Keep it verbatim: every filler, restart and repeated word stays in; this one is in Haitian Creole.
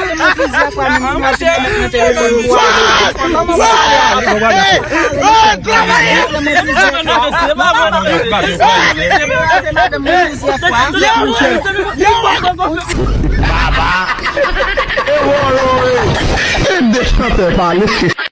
Rele mwen plizyè fwa, menm si mwen te met nan telefòn pou ale. Kòman mwen ale? Rele mwen plizyè fwa. Rele mwen plizyè fwa. Baba. E wòlò e. E de chantè pale.